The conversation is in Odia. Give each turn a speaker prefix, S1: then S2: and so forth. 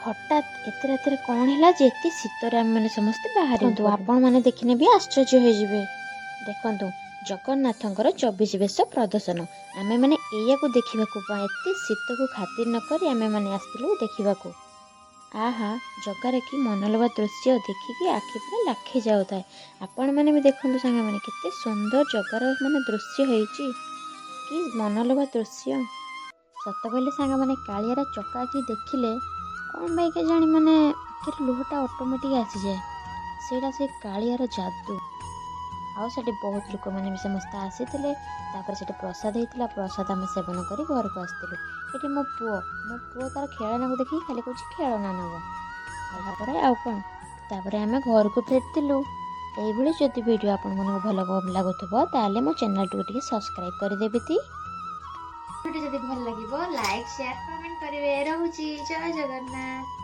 S1: ହଠାତ୍ ଏତେ ରାତିରେ କ'ଣ ହେଲା ଯେ ଏତେ ଶୀତରେ ଆମେମାନେ ସମସ୍ତେ ବାହାରି? ଆପଣମାନେ ଦେଖିନେ ବି ଆଶ୍ଚର୍ଯ୍ୟ ହେଇଯିବେ। ଦେଖନ୍ତୁ, ଜଗନ୍ନାଥଙ୍କର 24 ବେଶ ପ୍ରଦର୍ଶନ। ଆମେମାନେ ଏଇଆକୁ ଦେଖିବାକୁ ଏତେ ଶୀତକୁ ଖାତିର ନ କରି ଆମେମାନେ ଆସିଥିଲୁ ଦେଖିବାକୁ। ଆହା, ଜଗାର କି ମନଲୋଭା ଦୃଶ୍ୟ! ଦେଖିକି ଆଖି ପୁରା ଲାଖି ଯାଉଥାଏ। ଆପଣମାନେ ବି ଦେଖନ୍ତୁ ସାଙ୍ଗମାନେ, କେତେ ସୁନ୍ଦର ଜଗାର ମାନେ ଦୃଶ୍ୟ ହେଇଛି, କି ମନଲୋଭା ଦୃଶ୍ୟ। ସତ କହିଲେ ସାଙ୍ଗମାନେ, କାଳିଆର ଚକା ଆଖି ଦେଖିଲେ କ'ଣ ପାଇଁ କେଜାଣି ମାନେ ଆଖିର ଲୁହଟା ଅଟୋମେଟିକ୍ ଆସିଯାଏ। ସେଇଟା ସେ କାଳିଆର ଯାଦୁ। ଆଉ ସେଠି ବହୁତ ଲୋକମାନେ ବି ସମସ୍ତେ ଆସିଥିଲେ। ତାପରେ ସେଠି ପ୍ରସାଦ ହେଇଥିଲା। ପ୍ରସାଦ ଆମେ ସେବନ କରି ଘରକୁ ଆସିଥିଲୁ। ଏଠି ମୋ ପୁଅ ତାର ଖେଳନାକୁ ଦେଖିକି ଖାଲି କହୁଛି ଖେଳନା ନେବ। ଆଉ ତାପରେ ଆଉ କ'ଣ, ତାପରେ ଆମେ ଘରକୁ ଫେରିଥିଲୁ। ଏଇଭଳି ଯଦି ଭିଡ଼ିଓ ଆପଣମାନଙ୍କୁ ଭଲ ଲାଗୁଥିବ, ତାହେଲେ ମୋ ଚ୍ୟାନେଲଟିକୁ ଟିକେ ସବସ୍କ୍ରାଇବ୍ କରିଦେବେ ତି।
S2: ଭିଡ଼ିଓ ଯଦି ଭଲ ଲାଗିବ, ଲାଇକ୍, ସେୟାର, କମେଣ୍ଟ କରିବେ। ରହୁଛି, ଜୟ ଜଗନ୍ନାଥ।